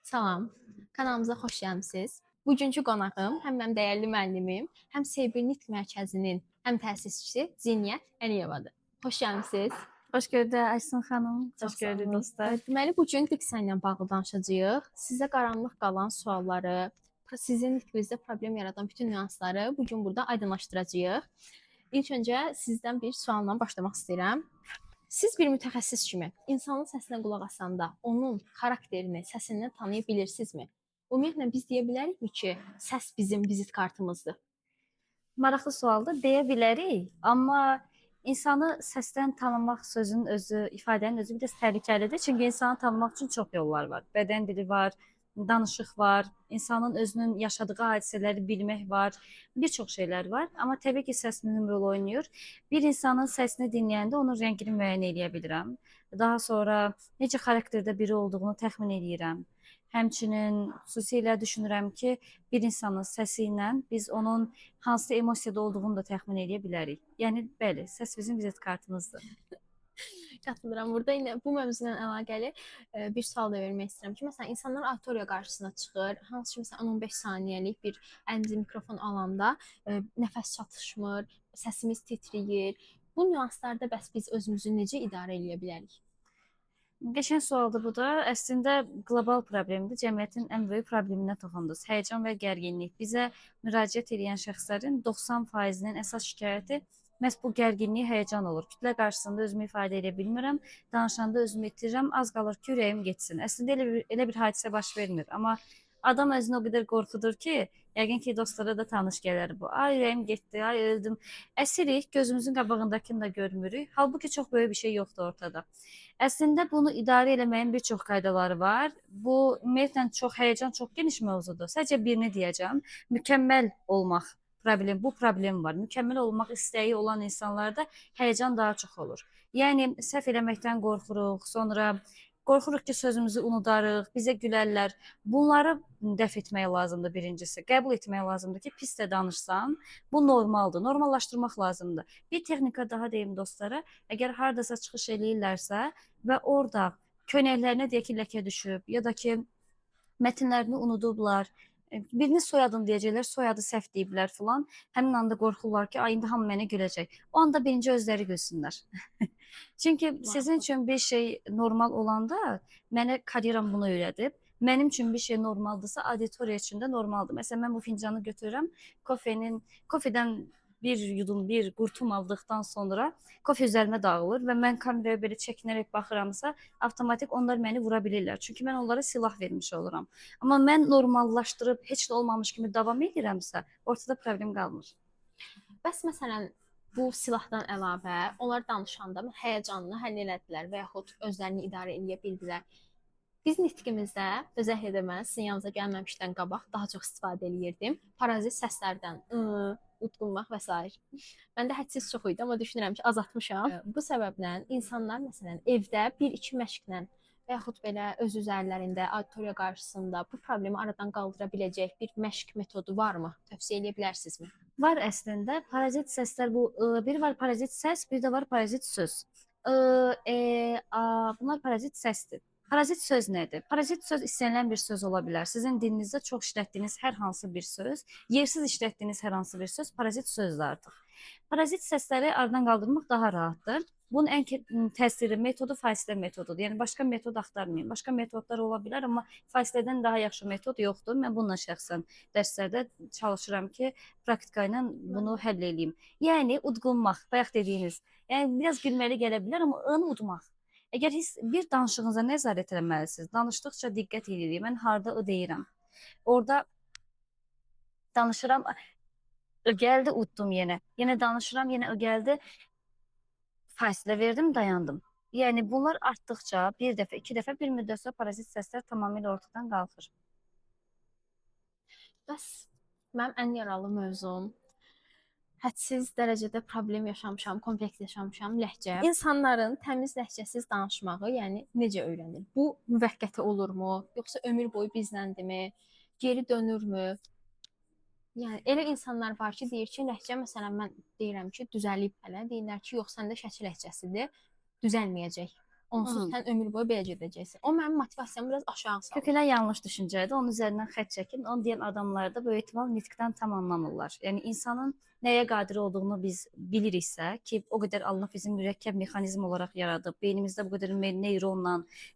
Salam, kanalımıza xoş gəlmisiniz. Bugünkü qonağım həm mənim dəyərli müəllimim, həm S1 Nitq Mərkəzinin həm təsisçisi Ziniyyət Əliyevadır. Xoş gəlmisiniz. Xoş gördük Aysun xanım. Çox Xoş gördük sağ olun. dostlar. Deməli, bu gün diksiya ilə bağlı danışacağıq. Sizə qaranlıq qalan sualları, sizin nitqinizdə problem yaradan bütün nüansları bu gün burada aydınlaşdıracağıq. İlk öncə sizdən bir sualla başlamaq istəyirəm. Siz bir mütəxəssis kimi insanın səsinə qulaq asanda onun xarakterini səsindən tanıya bilirsinizmi? Ümumiyyətlə biz deyə bilərikmi ki, səs bizim vizit kartımızdır? Maraqlı sualdır. Deyə bilərik, amma insanı səsdən tanımaq sözünün özü, ifadənin özü biraz təhlükəlidir. Çünki insanı tanımaq üçün çox yollar var. Bədən dili var, danışıq var, insanın özünün yaşadığı hadisələri bilmək var, bir çox şeylər var. Amma təbii ki, səs mühüm rol oynayır. Bir insanın səsini dinləyəndə onun rəngini müəyyən eləyə bilirəm. Daha sonra necə xarakterdə biri olduğunu təxmin eləyirəm. Həmçinin xüsusilə düşünürəm ki, bir insanın səsi ilə biz onun hansı emosiyada olduğunu da təxmin eləyə bilərik. Yəni bəli, səs bizim vizit kartımızdır. Qatılıram. Burada yenə bu mövzu ilə əlaqəli bir sual da vermək istəyirəm ki, məsələn, insanlar auditoriya qarşısına çıxır, hansı ki, məsələn, 10-15 saniyəlik bir əlimizə mikrofon alanda nəfəs çatışmır, səsimiz titrəyir. Bu nüanslarda bəs biz özümüzü necə idarə eləyə bilərik? Qəşəng sualdır bu da. Əslində qlobal problemdir. Cəmiyyətin ən böyük probleminə toxundunuz. Həyəcan və gərginlik. Bizə müraciət edən şəxslərin 90%-nin əsas şikayəti məhz bu gərginlik, həyəcan olur. Kütlə qarşısında özümü ifadə edə bilmirəm, danışanda özümü itirirəm, az qalır ki, ürəyim getsin. Əslində elə bir hadisə baş vermir, amma adam özünü o qədər qorxudur ki, yəqin ki, dostlara da tanış gələr bu. Ay ürəyim getdi, ay öldüm. Əsirik, gözümüzün qabağındakını da görmürük. Halbuki çox böyük bir şey yoxdur ortada. Əslində bunu idarə eləməyin bir çox qaydaları var. Bu ümumiyyətlə çox həyəcan çox geniş mövzudur. Sadəcə birini deyəcəm. Mükəmməl olmaq problem, bu problem var. Mükəmməl olmaq istəyi olan insanlarda həyəcan daha çox olur. Yəni səhv eləməkdən qorxuruq, sonra qorxuruq ki, sözümüzü unudarıq, bizə gülərlər. Bunları dəf etmək lazımdır birincisi. Qəbul etmək lazımdır ki, pis də danışsan, bu normaldır. Normallaşdırmaq lazımdır. Bir texnika daha deyim dostlara. Əgər hardasa çıxış eləyirlərsə və orada köynəklərinə deyək ki, ləkə düşüb ya da ki, mətnlərini unudublar, birinin soyadını deyəcəklər, soyadı səhv deyiblər filan. Həmin anda qorxurlar ki, ay indi hamı mənə güləcək. O anda birinci özləri gülsünlər. Çünki sizin üçün bir şey normal olanda, mənə karyeram bunu öyrədib. Mənim üçün bir şey normaldırsa, auditoriya üçün də normaldır. Məsələn, mən bu fincanı götürürəm, kofedən bir yudum, bir qurtum aldıqdan sonra kofe üzərimə dağılır və mən kameraya belə çəkinərək baxıramsa, avtomatik onlar məni vura bilirlər. Çünki mən onlara silah vermiş oluram. Amma mən normallaşdırıb heç nə olmamış kimi davam edirəmsə, ortada problem qalmır. Bəs məsələn, bu silahdan əlavə onlar danışanda həyəcanını həll elədilər və yaxud özlərini idarə eləyə bildilər. Biz nitqimizdə, özəlliklə də mən sizin yanınıza gəlməmişdən qabaq daha çox istifadə eləyirdim. Parazit səslərdən, udqunmaq və sair. Məndə hədsiz çox idi, amma düşünürəm ki, azaltmışam. Bu səbəblə insanlar məsələn evdə 1-2 məşqlə və yaxud belə öz üzərlərində, auditoriya qarşısında bu problemi aradan qaldıra biləcək bir məşq metodu varmı? Tövsiyə eləyə bilərsinizmi? Var əslində. Parazit səslər bu bir var parazit səs, bir də var parazit söz. I, e, a, bunlar parazit səsdir. Parazit söz nədir? Parazit söz istənilən bir söz ola bilər. Sizin dilinizdə çox işlətdiyiniz hər hansı bir söz, yersiz işlətdiyiniz hər hansı bir söz parazit sözdür artıq. Parazit səsləri aradan qaldırmaq daha rahatdır. Bunun ən təsirli metodu fasilə metodudur. Yəni başqa metod axtarmayın. Başqa metodlar ola bilər, amma fasilədən daha yaxşı metod yoxdur. Mən bununla şəxsən dərslərdə çalışıram ki, praktika ilə bunu həll eləyim. Yəni udqunmaq, bayaq dediyiniz. Yəni biraz gülməli gələ bilər, amma ını udmaq. Əgər bir danışığınıza nəzarət eləməlisiniz. Danışdıqca diqqət edirik. Mən harda ı deyirəm. Orada danışıram, ı gəldi, uddım yenə. Yenə danışıram, yenə ı gəldi. Fasilə verdim, dayandım. Yəni bunlar artdıqca bir dəfə, iki dəfə, bir müddət sonra parazit səslər tamamilə ortadan qalxır. Bəs mənim ən yaralı mövzum, hədsiz dərəcədə problem yaşamışam, kompleks yaşamışam, ləhcə. İnsanların təmiz ləhcəsiz danışmağı, yəni necə öyrənir? Bu müvəqqəti olurmu, yoxsa ömür boyu bizləndirmi, geri dönürmü? Yəni elə insanlar var ki, deyir ki, ləhcə məsələn mən deyirəm ki, düzəlib hələ, deyirlər ki, yox, səndə Şəki ləhcəsidir, düzəlməyəcək. Onsuz Hı. sən ömür boyu belə gedəcəksən. O mənim motivasiyamı biraz aşağı salır. Kökünə yanlış düşüncədir. Onun üzərindən xətt çəkin. Onu deyən adamlar da böyük ehtimal nitqdən tam anlamırlar. Yəni insanın nəyə qadir olduğunu biz biliriksə ki, o qədər Allah bizi mürəkkəb mexanizm olaraq yaradıb, beynimizdə bu qədər neyronla,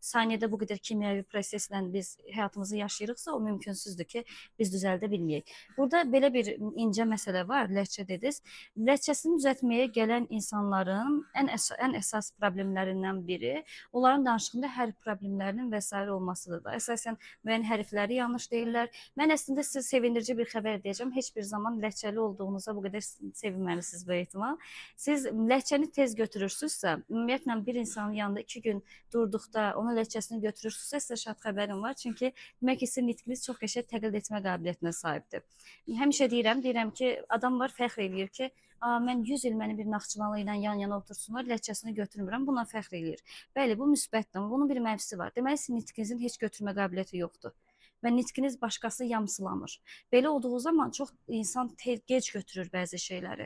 saniyədə bu qədər kimyəvi proseslə biz həyatımızı yaşayırıqsa, o mümkünsüzdür ki, biz düzəldə bilməyək. Burada belə bir incə məsələ var, ləhcə dediniz. Ləhcəsini düzəltməyə gələn insanların ən əsas problemlərindən biri onların danışığında hərf problemlərinin və sair olmasıdır da. Əsasən müəyyən hərfləri yanlış deyirlər. Mən əslində sizə sevindirici bir xəbər deyəcəm. Heç bir zaman ləhcəli olduğunuza bu qədər sevinməlisiniz böyük ehtimal. Siz ləhcəni tez götürürsünüzsə, ümumiyyətlə bir insanın yanında 2 gün durduqda onun ləhcəsini götürürsünüzsə, sizə şad xəbərim var. Çünki demək ki, sizin nitqiniz çox qəşəng təqlid etmə qabiliyyətinə sahibdir. Həmişə deyirəm ki, adam var fəxr eləyir ki, "A, mən 100 il məni bir Naxçıvanlı ilə yan-yana otursunlar, ləhcəsini götürmürəm." Buna fəxr eləyir. Bəli, bu müsbətdir, amma bunun bir mənfisi var. Deməli, sizin nitqinizin heç götürmə qabiliyyəti yoxdur və nitqiniz başqası yamsılamır. Belə olduğu zaman çox insan gec götürür bəzi şeyləri.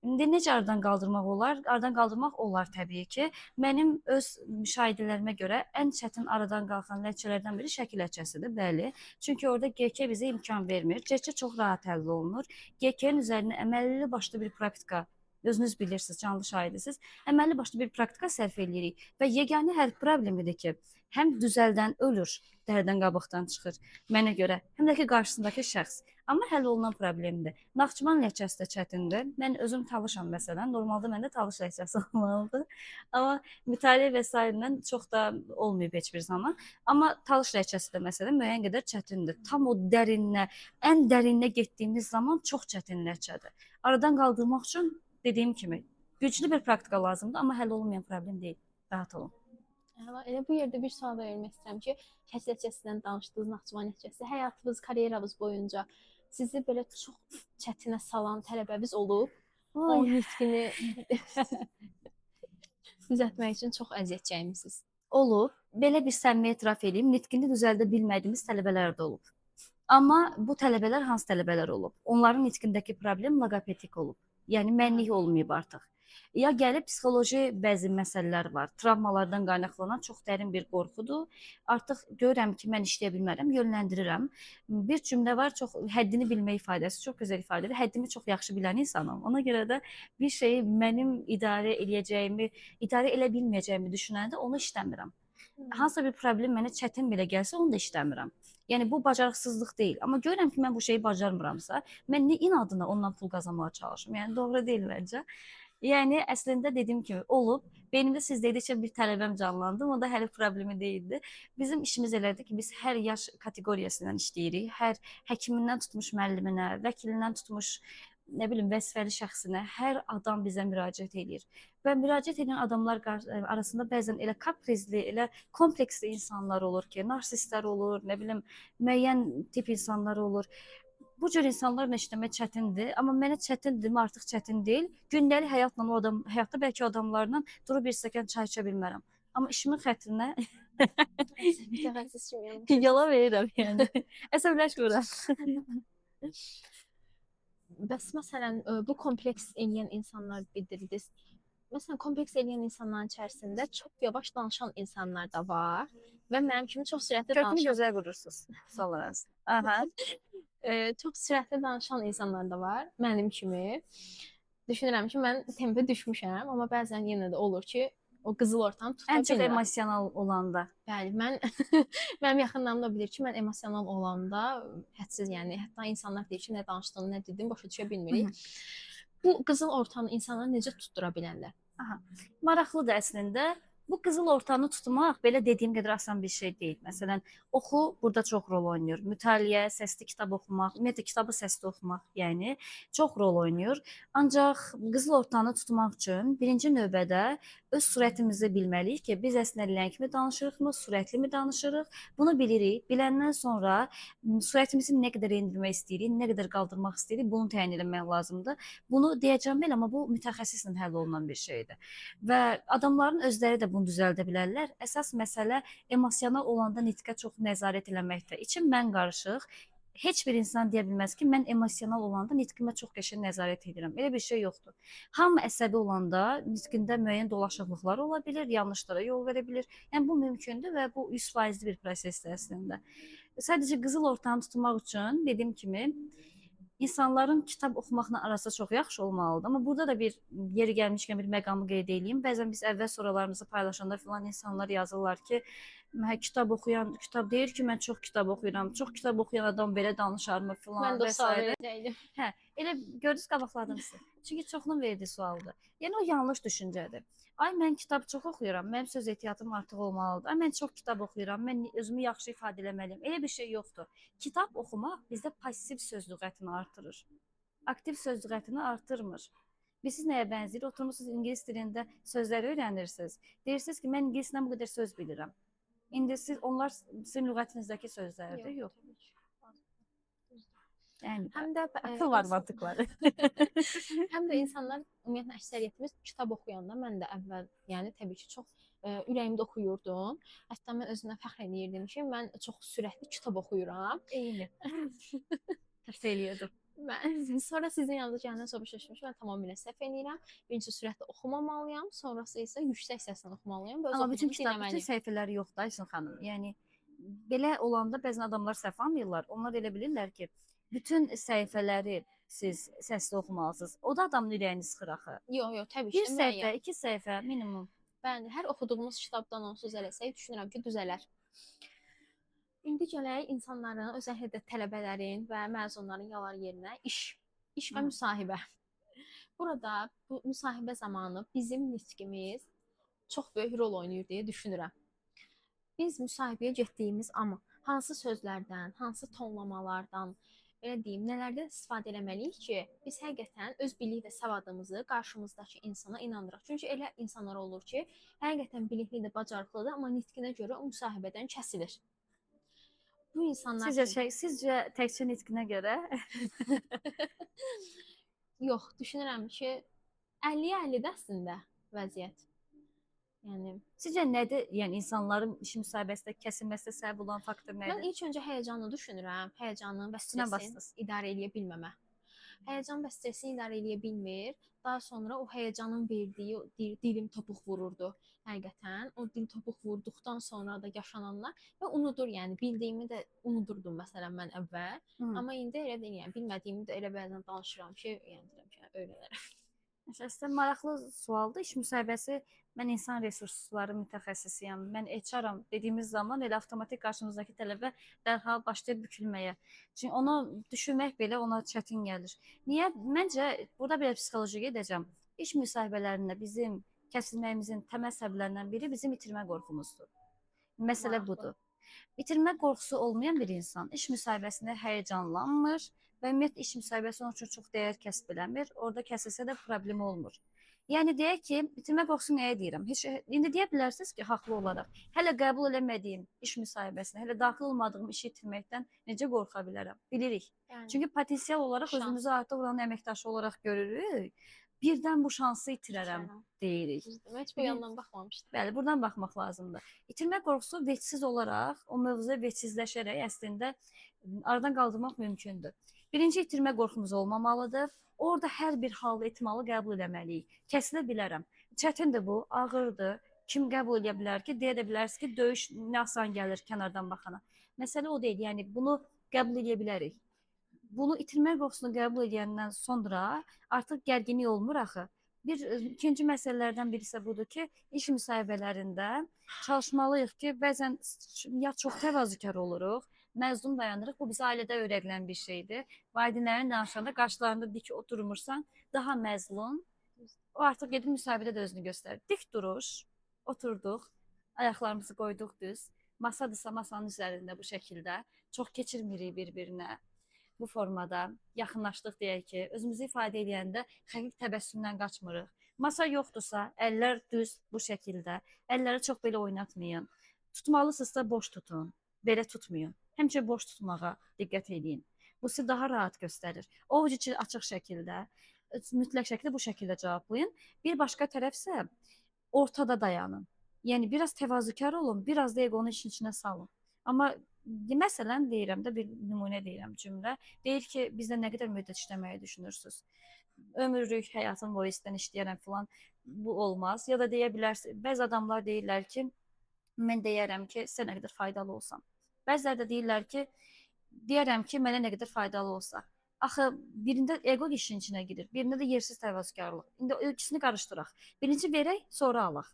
İndi necə aradan qaldırmaq olar? Aradan qaldırmaq olar təbii ki. Mənim öz müşahidələrimə görə ən çətin aradan qalxan ləhcələrdən biri Şəki ləhcəsidir, bəli. Çünki orada GK bizə imkan vermir. CC çox rahat həll olunur. GK-nin üzərinə əməlli başlı bir praktika özünüz bilirsiniz, canlı şahidisiniz. Əməlli başlı bir praktika sərf eləyirik və yeganə hərf problemidir ki, həm düzəldən ölür, dərdən qabıqdan çıxır mənə görə, həm də ki qarşısındakı şəxs. Amma həll olunan problemdir. Naxçıvan ləhcəsi də çətindir. Mən özüm Talışam məsələn. Normalda məndə Talış ləhcəsi olmalıdır. Amma mütaliə və sairə çox da olmayıb heç bir zaman. Amma Talış ləhcəsi də məsələn müəyyən qədər çətindir. Tam o dərinə, ən dərinə getdiyimiz zaman çox çətin ləhcədir. Aradan qaldırmaq üçün dediyim kimi güclü bir praktika lazımdır, amma həll olunmayan problem deyil. Rahat olun. Əla. Elə bu yerdə bir sual da vermək istəyirəm ki, Şəki ləhcəsindən danışdınız, Naxçıvan ləhcəsi həyatınız, karyeranız boyunca sizi belə çox çətinə salan tələbəniz olub? O nitqini düzəltmək üçün çox əziyyət çəkmisiniz. Olub. Belə bir səmimi etiraf eləyim, nitqini düzəldə bilmədiyimiz tələbələr də olub. Amma bu tələbələr hansı tələbələr olub? Onların nitqindəki problem loqopedik olub. Yəni mənlik olmayıb artıq. Ya gəlib psixoloji bəzi məsələlər var. Travmalardan qaynaqlanan çox dərin bir qorxudur. Artıq görürəm ki, mən işləyə bilmərəm, yönləndirirəm. Bir cümlə var, çox həddini bilmək ifadəsi çox gözəl ifadədir. Həddimi çox yaxşı bilən insanam. Ona görə də bir şeyi mənim idarə eləyəcəyimi, idarə elə bilməyəcəyimi düşünəndə onu işləmirəm. Hansısa bir problem mənə çətin belə gəlsə, onu da işləmirəm. Yəni bu bacarıqsızlıq deyil. Amma görürəm ki, mən bu şeyi bacarmıramsa, mən nə inadına ondan pul qazanmağa çalışım? Yəni doğru deyil məncə. Yəni əslində dediyim kimi olub. Beynimdə siz dedikcə bir tələbəm canlandı. O da hələ problemi deyildi. Bizim işimiz elədir ki, biz hər yaş kateqoriyasından işləyirik. Hər həkimindən tutmuş müəlliminə, vəkilindən tutmuş nə bilim vəzifəli şəxsinə hər adam bizə müraciət eləyir. Və müraciət edən adamlar arasında bəzən elə kaprizli, elə kompleksli insanlar olur ki, narsistlər olur, nə bilim müəyyən tip insanlar olur. Bu cür insanlarla işləmək çətindir, amma mənə çətindirmi, artıq çətin deyil. Gündəlik həyatla o adam, həyatda bəlkə adamlarla durub bir stəkan çay içə bilmərəm. Amma işimin xətrinə Mütəxəssis kimi yanaşırsınız. yala verirəm yəni. Əsəbləşmirəm. Bəs məsələn, bu kompleks eləyən insanlar bildirdiniz. Məsələn, kompleks eləyən insanların içərisində çox yavaş danışan insanlar da var və mənim kimi çox sürətli Kökünü danışan, gözəl qurursunuz. Sağ olasın. Aha. Çox sürətli danışan insanlar da var mənim kimi. Düşünürəm ki, mən tempə düşmüşəm, amma bəzən yenə də olur ki, o qızıl ortanı tuta Ən çox bilmirəm. emosional olanda. Bəli, mən mənim yaxınlarım da bilir ki, mən emosional olanda hədsiz, yəni hətta insanlar deyir ki, nə danışdığını, nə dediyini başa düşə bilmirik. Bu qızıl ortanı insanlar necə tutdura bilərlər? Maraqlıdır əslində. Bu qızıl ortanı tutmaq belə dediyim qədər asan bir şey deyil. Məsələn, oxu burada çox rol oynayır. Mütaliə, səsli kitab oxumaq, ümumiyyətlə kitabı səsli oxumaq, yəni çox rol oynayır. Ancaq qızıl ortanı tutmaq üçün birinci növbədə öz sürətimizi bilməliyik ki, biz əslində ləngmi danışırıqmı, sürətlimi danışırıq? Bunu bilirik. Biləndən sonra sürətimizi nə qədər endirmək istəyirik, nə qədər qaldırmaq istəyirik, bunu təyin etmək lazımdır. Bunu deyəcəm belə, amma bu mütəxəssislə həll olunan bir şeydir. Və adamların özləri də bunu düzəldə bilərlər. Əsas məsələ emosional olanda nitqə çox nəzarət eləməkdir. İçim mən qarışıq, Heç bir insan deyə bilməz ki, mən emosional olanda nitqimə çox qəşəng nəzarət edirəm. Elə bir şey yoxdur. Hamı əsəbi olanda nitqində müəyyən dolaşıqlıqlar ola bilər, yanlışlara yol verə bilər. Yəni bu mümkündür və bu 100%li bir prosesdir əslində. Sadəcə qızıl ortanı tutmaq üçün dediyim kimi insanların kitab oxumaqla arası çox yaxşı olmalıdır. Amma burada da bir yeri gəlmişkən bir məqamı qeyd eləyim. Bəzən biz əvvəl sorularımızı paylaşanda filan insanlar yazırlar ki, kitab oxuyan, kitab deyir ki, mən çox kitab oxuyuram. Çox kitab oxuyan adam belə danışarmı filan Mən də və o sual sairə. verəcəkdim. Hə, elə gördünüz qabaqladım sizi. Çünki çoxunun verdiyi sualdır. Yəni o yanlış düşüncədir. Ay mən kitab çox oxuyuram, mənim söz ehtiyatım artıq olmalıdır. Ay mən çox kitab oxuyuram, mən özümü yaxşı ifadə eləməliyəm. Elə bir şey yoxdur. Kitab oxumaq bizdə passiv söz lüğətini artırır. Aktiv söz lüğətini artırmır. Bilirsiniz nəyə bənzəyir? Oturmusunuz ingilis dilində sözləri öyrənirsiniz. Deyirsiniz ki, mən ingilis dilindən bu qədər söz bilirəm. İndi siz onlar sizin lüğətinizdəki sözlərdir, yox. Təbii ki. Yəni Həm də akıl var, mantıq var. Həm də insanlar ümumiyyətlə əksəriyyətimiz kitab oxuyanda mən də əvvəl, yəni təbii ki, çox ürəyimdə oxuyurdum. Hətta mən özümdən fəxr eləyirdim ki, mən çox sürətli kitab oxuyuram. Eyni. Təfsə eləyirdim. Mən sonra sizin yanınıza gələndən sonra başa düşmüşəm, mən tamamilə səhv eləyirəm. Birincisi sürətli oxumamalıyam, sonrası isə yüksək səslə oxumalıyam və öz Amma bütün oxuduğumu kitab, bütün dinləməliyəm. səhifələri yoxdur Aysun xanım. Yəni belə olanda bəzən adamlar səhv anlayırlar. Onlar elə bilirlər ki, bütün səhifələri siz səsli oxumalısınız. O da adamın ürəyini sıxır axı. Yox, yox, təbii ki, Bir səhifə, müəyyən. iki səhifə minimum. Bəli, hər oxuduğumuz kitabdan onsuz eləsək, düşünürəm ki, düzələr. İndi gələk insanların, özəlliklə də tələbələrin və məzunların yalar yerinə iş, iş və Hı. müsahibə. Burada bu müsahibə zamanı bizim nitqimiz çox böyük rol oynayır deyə düşünürəm. Biz müsahibəyə getdiyimiz amma hansı sözlərdən, hansı tonlamalardan, belə deyim, nələrdən istifadə eləməliyik ki, biz həqiqətən öz bilik və savadımızı qarşımızdakı insana inandıraq. Çünki elə insanlar olur ki, həqiqətən biliklidir, bacarıqlıdır, amma nitqinə görə o müsahibədən kəsilir. Bu insanlar Sizcə üçün şey, sizcə təkcə nitqinə görə? Yox, düşünürəm ki, 50-yə 50-də əslində vəziyyət. Yəni Sizcə nədir? Yəni insanların iş müsahibəsində kəsilməsinə səbəb olan faktor mən nədir? ilk öncə həyəcanı düşünürəm. Həyəcanı və Üstünə stresi basdınız. idarə eləyə bilməmə. Həyəcan və stresi idarə eləyə bilmir. Daha sonra o həyəcanın verdiyi o dilim topuq vururdu. Həqiqətən o dil topuq vurduqdan sonra da yaşananlar və unudur, yəni bildiyimi də unudurdum məsələn mən əvvəl. Amma indi elə deyil, yəni bilmədiyimi də elə bəzən danışıram ki, yəni deyirəm ki, öyrənərəm. Əslində maraqlı sualdır. İş müsahibəsi, mən insan resursları mütəxəssisiyəm, mən HR-am dediyimiz zaman elə avtomatik qarşımızdakı tələbə dərhal başlayır bükülməyə. Çünki onu düşünmək belə ona çətin gəlir. Niyə? Məncə burada belə psixoloji gedəcəm. İş müsahibələrində bizim kəsilməyimizin təməl səbəblərindən biri bizim itirmə qorxumuzdur. Məsələ Maraqlı. budur. İtirmə qorxusu olmayan bir insan iş müsahibəsində həyəcanlanmır və ümumiyyətlə iş müsahibəsi onun üçün çox dəyər kəsb eləmir. Orada kəsilsə də problem olmur. Yəni deyək ki, itirmə qorxusu nəyə deyirəm? Heç indi deyə bilərsiniz ki, haqlı olaraq, hələ qəbul eləmədiyim iş müsahibəsinə, hələ daxil olmadığım işi itirməkdən necə qorxa bilərəm? Bilirik. Yəni, Çünki potensial olaraq şans. özümüzü artıq oranın əməkdaşı olaraq görürük. Birdən bu şansı itirərəm İtirərəm. deyirik. Düzdür. Mən heç bu yandan baxmamışdım. Bəli, buradan baxmaq lazımdır. İtirmə qorxusu vecsiz olaraq, o mövzuya vecsizləşərək əslində aradan qaldırmaq mümkündür. Birinci itirmə qorxumuz olmamalıdır. Orada hər bir halda ehtimalı qəbul eləməliyik. Kəsilə bilərəm. Çətindir bu, ağırdır. Kim qəbul edə bilər ki, deyə də bilərsiniz ki, döyüş nə asan gəlir kənardan baxana. Məsələ o deyil. Yəni bunu qəbul edə bilərik. Bunu itirmə qorxusunu qəbul edəndən sonra artıq gərginlik olmur axı. Bir ikinci məsələlərdən biri isə budur ki, iş müsahibələrində çalışmalıyıq ki, bəzən ya çox təvazökar oluruq, məzlum dayanırıq. Bu bizə ailədə öyrədilən bir şeydir. Valideynlərin danışanda qarşılarında dik oturmursan, daha məzlum. O artıq gedib müsahibədə də özünü göstərir. Dik duruş, oturduq, ayaqlarımızı qoyduq düz. Masadırsa masanın üzərində bu şəkildə. Çox keçirmirik bir-birinə. Bu formada yaxınlaşdıq deyək ki, özümüzü ifadə edəndə xəfif təbəssümdən qaçmırıq. Masa yoxdursa, əllər düz bu şəkildə. Əlləri çox belə oynatmayın. Tutmalısınızsa boş tutun. Belə tutmayın. Həmişə boş tutmağa diqqət edin. Bu sizi daha rahat göstərir. Ovuc içi açıq şəkildə, mütləq şəkildə bu şəkildə cavablayın. Bir başqa tərəfsə ortada dayanın. Yəni biraz təvazökar olun, biraz da eqonu işin içinə salın. Amma Məsələn deyirəm də, bir nümunə deyirəm cümlə. Deyir ki, bizdə nə qədər müddət işləməyi düşünürsüz? Ömürlük, həyatım boyu istən işləyərəm filan. Bu olmaz. Ya da deyə bilərsiniz, bəzi adamlar deyirlər ki, mən deyərəm ki, sizə nə qədər faydalı olsam. Bəziləri də deyirlər ki, deyərəm ki, mənə nə qədər faydalı olsa. Axı birində ego işin içinə girir, birində də yersiz təvazökarlıq. İndi o ikisini qarışdıraq. Birinci verək, sonra alaq.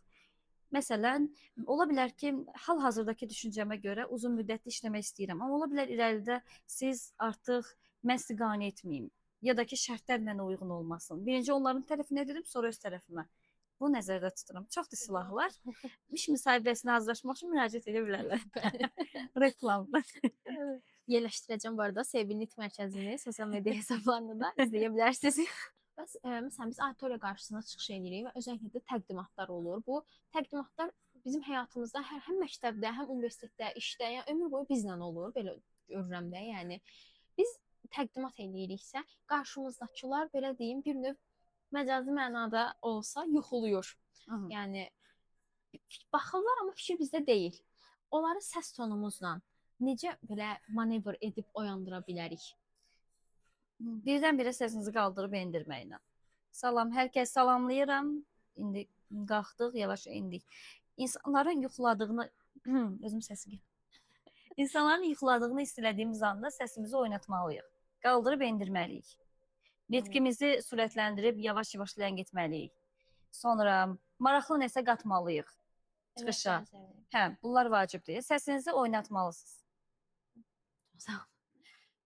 Məsələn, ola bilər ki, hal-hazırdakı düşüncəmə görə uzun müddətli işləmək istəyirəm, amma ola bilər irəlidə siz artıq mən sizi qane etməyim ya da ki, şərtlər mənə uyğun olmasın. Birinci onların tərəfinə dedim, sonra öz tərəfimə. Bu nəzərdə tuturam. Çoxdur silahlar. İş müsahibəsinə hazırlaşmaq üçün müraciət edə bilərlər. Reklam. Yerləşdirəcəm bu arada Sevil Nitq Mərkəzini sosial media hesablarını da izləyə bilərsiniz. Bəs məsələn biz auditoriya qarşısında çıxış edirik və özəlliklə də təqdimatlar olur. Bu təqdimatlar bizim həyatımızda həm məktəbdə, həm universitetdə, işdə, yəni ömür boyu bizlə olur. Belə görürəm də, yəni biz təqdimat eləyiriksə, qarşımızdakılar belə deyim, bir növ məcazi mənada olsa yuxuluyur. Yəni baxırlar, amma fikir bizdə deyil. Onları səs tonumuzla necə belə manevr edib oyandıra bilərik? Birdən-birə səsinizi qaldırıb endirməklə. Salam, hər kəs salamlayıram. İndi qalxdıq, yavaş endik. İnsanların yuxuladığını, özüm səsi gəlir. İnsanların yuxuladığını hiss elədiyimiz anda səsimizi oynatmalıyıq. Qaldırıb endirməliyik. Nitqimizi sürətləndirib yavaş-yavaş ləngitməliyik. Sonra maraqlı nəsə qatmalıyıq çıxışa. Hə, bunlar vacibdir. Səsinizi oynatmalısınız. Sağ olun.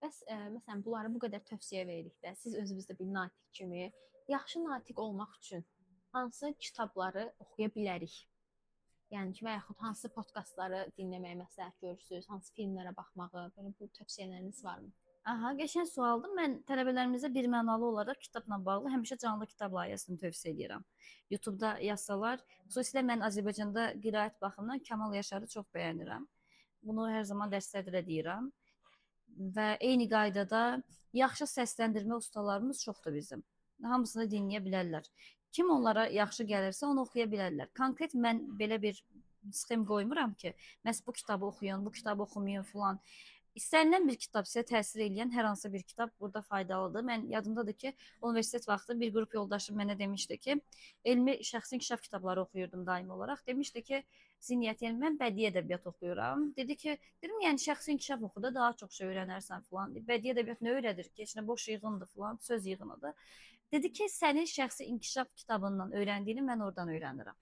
Bəs məsələn bunları bu qədər tövsiyə veririk də, siz özünüz də bir natiq kimi yaxşı natiq olmaq üçün hansı kitabları oxuya bilərik? Yəni ki, və yaxud hansı podkastları dinləməyi məsləhət görürsüz, hansı filmlərə baxmağı, belə bu tövsiyələriniz varmı? Aha, qəşəng sualdır. Mən tələbələrimizə birmənalı olaraq kitabla bağlı həmişə canlı kitab layihəsini tövsiyə edirəm. YouTube-da yazsalar, xüsusilə mən Azərbaycanda qiraət baxımından Kamal Yaşarı çox bəyənirəm. Bunu hər zaman dərslərdə də deyirəm. Və eyni qaydada yaxşı səsləndirmə ustalarımız çoxdur bizim. Hamısını dinləyə bilərlər. Kim onlara yaxşı gəlirsə, onu oxuya bilərlər. Konkret mən belə bir sxem qoymuram ki, məhz bu kitabı oxuyun, bu kitabı oxumayın filan. İstənilən bir kitab sizə təsir eləyən hər hansı bir kitab burada faydalıdır. Mən yadımdadır ki, universitet vaxtı bir qrup yoldaşım mənə demişdi ki, elmi şəxsi inkişaf kitabları oxuyurdum daimi olaraq. Demişdi ki, Ziniyyət, yəni mən bədii ədəbiyyat oxuyuram. Dedi ki, dedim, yəni şəxsi inkişaf oxu da daha çox şey öyrənərsən filan. Bədii ədəbiyyat nə öyrədir ki, heç nə boş yığındır filan, söz yığınıdır. Dedi ki, sənin şəxsi inkişaf kitabından öyrəndiyini mən oradan öyrənirəm.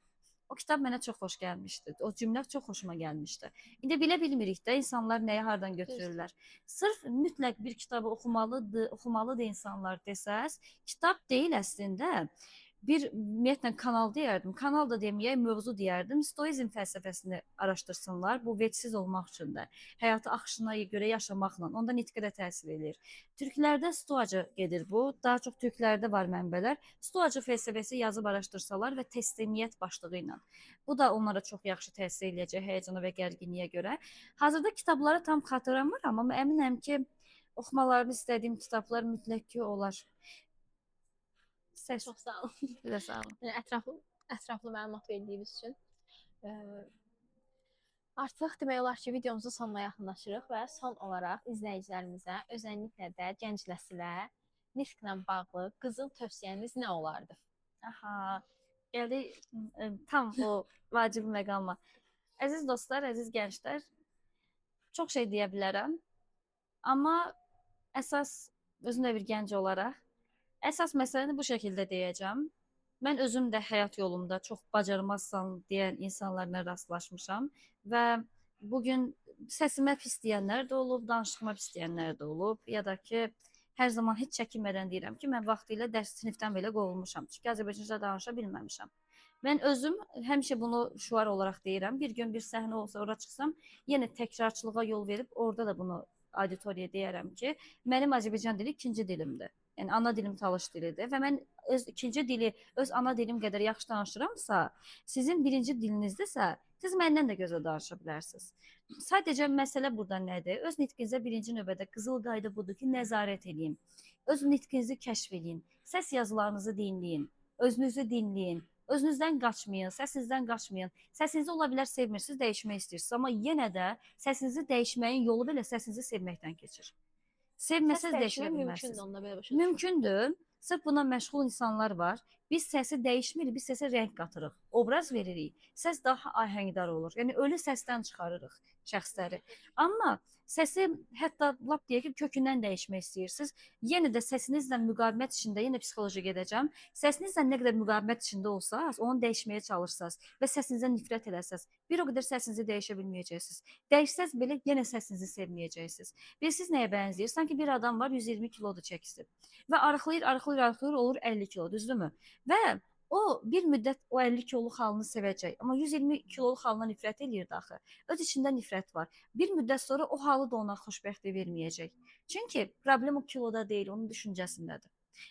O kitab mənə çox xoş gəlmişdi. O cümlə çox xoşuma gəlmişdi. İndi bilə bilmirik də insanlar nəyi hardan götürürlər. Sırf mütləq bir kitabı oxumalıdır insanlar desəz, kitab deyil əslində. Bir ümumiyyətlə kanal deyərdim. Kanal da deməyək, mövzu deyərdim. Stoizm fəlsəfəsini araşdırsınlar. Bu vecsiz olmaq üçün də, həyatı axışına görə yaşamaqla, onda nitqə də təsir eləyir. Türklərdə stoacı gedir bu. Daha çox türklərdə var mənbələr. Stoacı fəlsəfəsi yazıb araşdırsalar və təslimiyyət başlığı ilə. Bu da onlara çox yaxşı təsir eləyəcək həyəcana və gərginliyə görə. Hazırda kitabları tam xatırlamıram, amma əminəm ki, oxumalarını istədiyim kitablar mütləq ki olar. Səs. Çox sağ olun. Sizə sağ olun. Ətraflı məlumat verdiyiniz üçün. Artıq demək olar ki, videomuzun sonuna yaxınlaşırıq və son olaraq izləyicilərimizə, özəlliklə də gənc nəsilə nitqlə bağlı qızıl tövsiyəniz nə olardı? Aha, gəldik tam o vacib məqama. Əziz dostlar, əziz gənclər, çox şey deyə bilərəm. Amma əsas özüm də bir gənc olaraq əsas məsələni bu şəkildə deyəcəm. Mən özüm də həyat yolumda çox bacarmazsan deyən insanlarla rastlaşmışam və bugün səsimə pis deyənlər də olub, danışığıma pis deyənlər də olub, ya da ki, hər zaman heç çəkinmədən deyirəm ki, mən vaxtilə dərs sinifdən belə qovulmuşam. Çünki Azərbaycanca danışa bilməmişəm. Mən özüm həmişə bunu şüar olaraq deyirəm. Bir gün bir səhnə olsa, ora çıxsam, yenə təkrarçılığa yol verib orada da bunu auditoriyaya deyərəm ki, mənim Azərbaycan dili ikinci dilimdir. Yəni ana dilim Talış dilidir və mən öz ikinci dili öz ana dilim qədər yaxşı danışıramsa, sizin birinci dilinizdəsə, siz məndən də gözəl danışa bilərsiniz. Sadəcə məsələ burada nədir? Öz nitqinizə birinci növbədə qızıl qayda budur ki, nəzarət eləyin. Öz nitqinizi kəşf eləyin. Səs yazılarınızı dinləyin. Özünüzü dinləyin. Özünüzdən qaçmayın, səsinizdən qaçmayın. Səsinizi ola bilər sevmirsiniz, dəyişmək istəyirsiniz, amma yenə də səsinizi dəyişməyin yolu belə səsinizi sevməkdən keçir. Səs Sevməsəz dəyişə dəyişmək bilməzsiniz. mümkündür onda belə başa düşürəm. Mümkündür. Sırf buna məşğul insanlar var. Biz səsi dəyişmirik, biz səsə rəng qatırıq, obraz veririk. Səs daha ahəngdar olur. Yəni ölü səsdən çıxarırıq şəxsləri. Amma səsi hətta lap deyək ki, kökündən dəyişmək istəyirsiniz. Yenə də səsinizlə müqavimət içində, yenə psixoloji gedəcəm. Səsinizlə nə qədər müqavimət içində olsaz, onu dəyişməyə çalışsaz və səsinizə nifrət eləsəz, bir o qədər səsinizi dəyişə bilməyəcəksiniz. Dəyişsəz belə yenə səsinizi sevməyəcəksiniz. Bilirsiniz nəyə bənzəyir? Sanki bir adam var 120 kilodur çəkisi və arıqlayır, arıqlayır, arıqlayır, olur 50 kilo, düzdürmü? Və o bir müddət o 50 kiloluq halını sevəcək, amma 120 kiloluq halına nifrət eləyirdi axı. Öz içində nifrət var. Bir müddət sonra o halı da ona xoşbəxtlik verməyəcək. Çünki problem o kiloda deyil, onun düşüncəsindədir.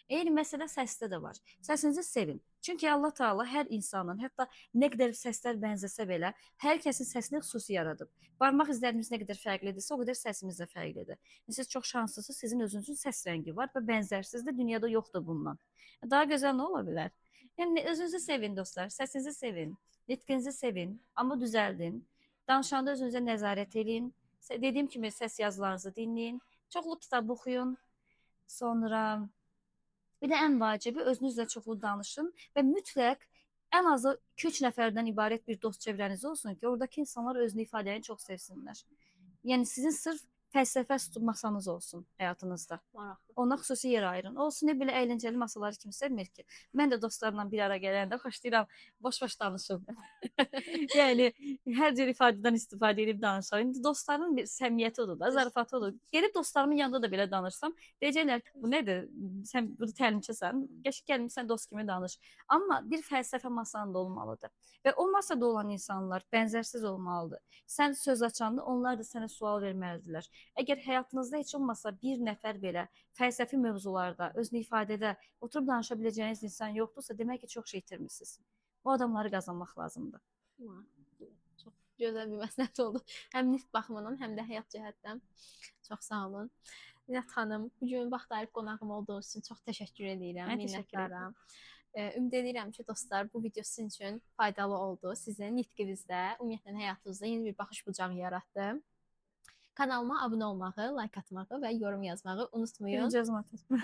Eyni məsələ səsdə də var. Səsinizi sevin. Çünki Allah Taala hər insanın, hətta nə qədər səslər bənzəsə belə, hər kəsin səsini xüsusi yaradıb. Barmaq izlərimiz nə qədər fərqlidirsə, o qədər səsimiz də fərqlidir. Siz çox şanslısınız, sizin özünüzün səs rəngi var və bənzərsiz də dünyada yoxdur bundan. Daha gözəl nə ola bilər? Yəni özünüzü sevin dostlar, səsinizi sevin, nitqinizi sevin, amma düzəldin. Danışanda özünüzə nəzarət eləyin. Dediyim kimi səs yazılarınızı dinləyin. Çoxlu kitab oxuyun. Sonra bir də ən vacibi özünüzlə çoxlu danışın və mütləq ən azı 2-3 nəfərdən ibarət bir dost çevrəniz olsun ki, oradakı insanlar özünü ifadəni çox sevsinlər. Yəni sizin sırf fəlsəfə masanız olsun həyatınızda. Maraqlı. Ona xüsusi yer ayırın. Olsun, nə belə əyləncəli masaları kim sevmir ki? Mən də dostlarımla bir ara gələndə xoşlayıram boş-boş danışım. Yəni hər cür ifadədən istifadə edib danışıram. İndi dostların bir səmimiyyəti odur da, zarafatı odur. Gəlib dostlarımın yanında da belə danışsam, deyəcəklər ki, bu nədir? Sən burada təlimçisən, qəşəng gəlmisən dost kimi danış. Amma bir fəlsəfə masan da olmalıdır. Və o masada olan insanlar bənzərsiz olmalıdır. Sən söz açanda onlar da sənə sual verməlidirlər. Əgər həyatınızda heç olmasa bir nəfər belə fəlsəfi mövzularda, özünü ifadədə oturub danışa biləcəyiniz insan yoxdursa, demək ki, çox şey itirmisiniz. O adamları qazanmaq lazımdır. Çox gözəl bir məsləhət oldu. Həm nitq baxımından, həm də həyat cəhətdən. Çox sağ olun. Zinət xanım, bu gün vaxt ayırıb qonağım olduğunuz üçün çox təşəkkür edirəm, Mən təşəkkür edirəm. minnətdaram. Ümid edirəm ki, dostlar, bu video sizin üçün faydalı oldu. Sizin nitqinizdə, ümumiyyətlə həyatınızda yeni bir baxış bucağı yaratdı. Kanalıma abunə olmağı, like atmağı və yorum yazmağı unutmayın. Birinci özüm atacağım.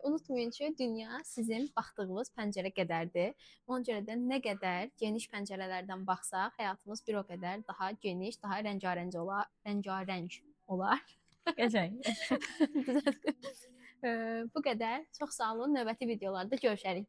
Unutmayın ki, dünya sizin baxdığınız pəncərə qədərdir. Ona görə də nə qədər geniş pəncərələrdən baxsaq, həyatımız bir o qədər daha geniş, daha rəngarəng olar, rəngarəng olar. Qəşəng. Bu qədər. Çox sağ olun. Növbəti videolarda görüşərik.